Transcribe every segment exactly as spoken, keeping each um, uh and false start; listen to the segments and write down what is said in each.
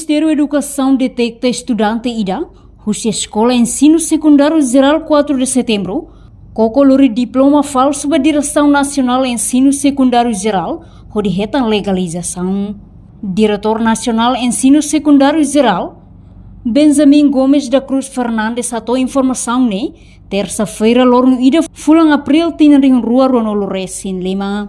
Ministériu Edukasaun detekta estudante ida husi Eskola Ensinu Sekundáriu Jerál quatro de Setembro koko lori diploma falsu ba Diresaun Nasionál Ensinu Sekundáriu Jerál hodi hetan legalizasaun. Diretór Nasionál Ensinu Sekundáriu Jerál, Benjamin Gomes da Cruz Fernandes, hato'o informasaun ne'e tersa-feira, loron ida, fulan Abríl, tinan rihun rua ruanulu resin lima.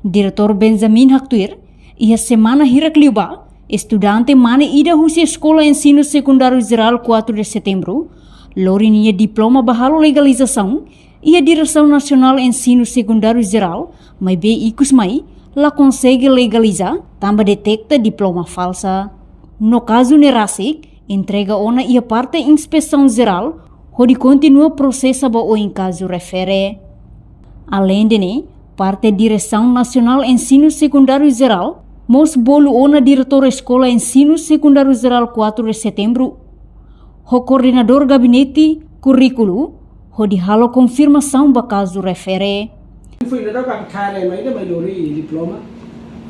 Diretór Benjamin haktuir, iha semana hirak liubá, estudante mane ida husi Eskola Ensinu Sekundáriu Jerál quatro de Setembro lori nia diploma ba halo legalizasaun iha Diresaun Nasionál Ensinu Sekundáriu Jerál, maibé ikus mai la konsege legaliza tanba detekta diploma falsa. No kazu ne'e rasik entrega ona iha parte Inspesaun Jerál hodi kontinua prosesa ba oin kazu refere. Aleinde ne'e, parte Diresaun Nasionál Ensinu Sekundáriu Jerál mós bolu ona diretór Eskola Ensinu Sekundáriu Jerál quatro de Setembro ho koordenadór Gabinete Kurríkulu hodi halo konfirmasaun ba kazu refere. Foin daudauk karik ema ida mai lori diploma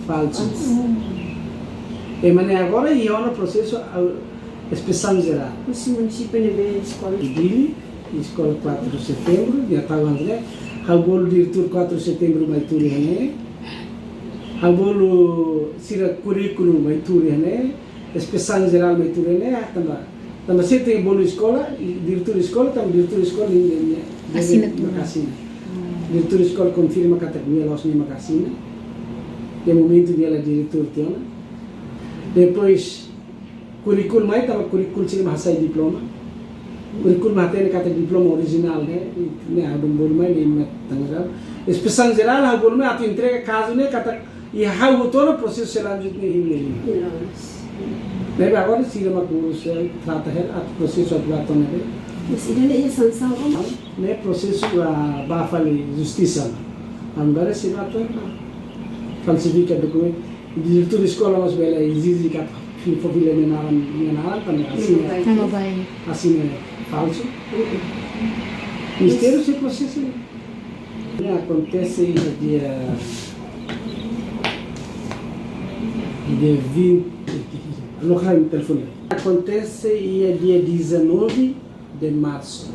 falsu. Ema ne'e agora iha ona prosesu, ah, Inspesaun Jerál. Husi munisípiu ne'ebé eskola? Dili, Eskola quatro de Setembro, nia tau hanesan ne'e. Ha'u bolu diretór quatro de Setembro mai tuur iha ne'e. Ha'u bolu sira kurríkulu mai tuur iha ne'e. Inspesaun Jerál mai tuur iha ne'e, ah, tanba, tanba sira tenke bolu eskola, i diretór eskola, tanba diretór eskola nia, nia, nia asina tuur. Mak asina. Diretór eskola konfirma katak nia la'ós nia mak asina. Iha momentu nia la diretór tiha ona. Depois, kurríkulu mai, tanba kurríkulu sira mak hasai diploma. Kurríkulu mak hatene katak diploma orijinál ne'e, ne'e ha'u bolu mai, ne'e mak tanggung jawab. Inspesaun Jerál, ha'u bolu mai atu entrega kazu ne'e katak iha ha'u hotu ona prosesu selanjutnya iha ne'e. Yes. Ne'ebé agora sira mak urus, eh, trata hela atu prosesu atu ba to'o ne'ebé. Mas ida-ne'e iha sansaun, oh? Ne'e prosesu, ah, ba fali justisa. Agora sira atu falsifika dokumentu. Diretór eskola mós bele ezije katak fó fila nia naran, nia naran tanba asina. Nama bain. Asina falsu. Mistériu sei prosesu. Ne'e akontese iha dia, dia vinte, loke ha'u-nia telefone. Akontese iha dia dezanove de março.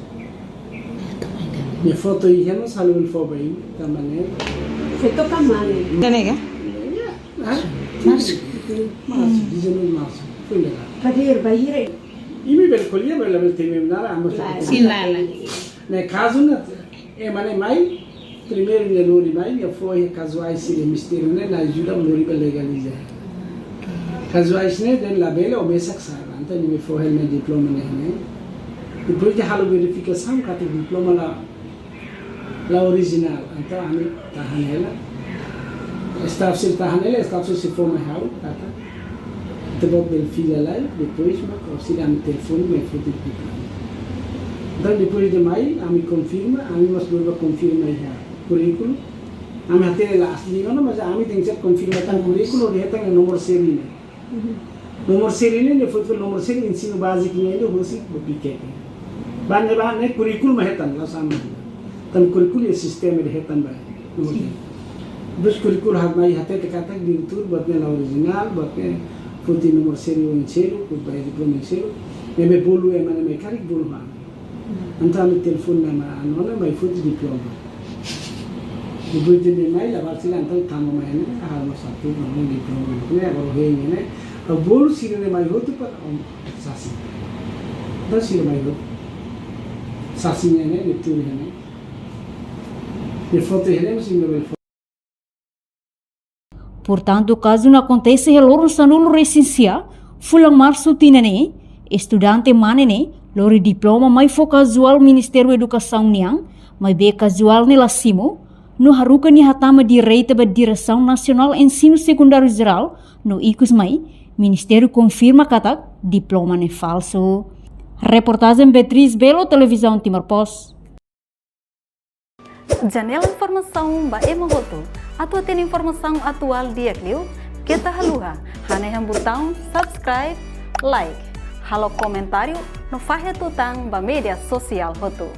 Nia foto iha, no sala ul fo bai, tanba ne'e. Foto ka mane? Ida-ne'e ka? Ya, ah? Março. Março, dezanove de março. Foin daudauk. Kader, bahira. Imi bele ko'alia, bele, bele temi nara, amo. Sin, la, la. Ne'e kazu ne'e, ema ne'e mai, primeiru nia lori mai, nia fó iha kazuais sira mistériu ne'e, nia ajuda lori ba legaliza. Kazuais ne'e dehan labele, ó mesak sala, entaun nia fó hela nia diploma ne'e, ne'e. Depois de halo verifikasaun katak diploma la, la orijinál, entaun ami tahan hela. Staff sira tahan hela, staff sira sei fó mai ha'u, katak ita-boot bele fila lai, depois mak ó sira ami telefone mai foti diploma. Entaun depois de mai, ami konfirma, ami mós bolu ba konfirma iha kurríkulu. Ami hatene la asli ona, mas ami tenke konfirma tan kurríkulu, hodi hetan nomor seri ne'e. Nomor seri ne'e, ne'e foti nomor seri ensinu báziku nian ida hosi ba pikeke. Ba ne'e, ba ne'e kurríkulu mak hetan, la'ós ami. Tanba kurríkulu iha sistema ida hetan ba. Nomor seri. Depois kurríkulu ha'u mai hatete katak diretór buat ne'e la orijinál, buat ne'e foti nomor seri oin seluk, foti ba diploma oin seluk. Ne'ebé bolu ema ne'e mai karik bolu ba. Entaun ami telefone ema ne'e mai foti diploma. Depois de ne'e mai, labarik sira entaun tama mai ne'e, halo satu, mai diploma ne'e, agora hein ne'e, ha'u bolu sira ne'e mai hotu para ó sasin. Entaun sira mai hotu. Sasin ne'e, ne'e tuur iha ne'e. Nia foto iha ne'e, mas nia bele foto. Portantu, kazu ne'e akontese iha loron sanulu resin sia, fulan Marsu tinan ne'e, estudante mane ne'e lori diploma mai fó kazuál Ministériu Edukasaun nian, maibé kazuál ne'e la simu, no haruka nia hatama direta ba Diresaun Nasionál Ensinu Sekundáriu Jerál, no ikus mai, Ministériu konfirma katak diploma ne'e falsu. Reportajen Beatriz Belo, Televizaun Timor Post. Janela informasaun ba ema hotu. Atu hatene informasaun atuál di'ak liu, keta haluha hanehan butaun subscribe, like, halo komentáriu no fahe tutan ba média sosiál hotu.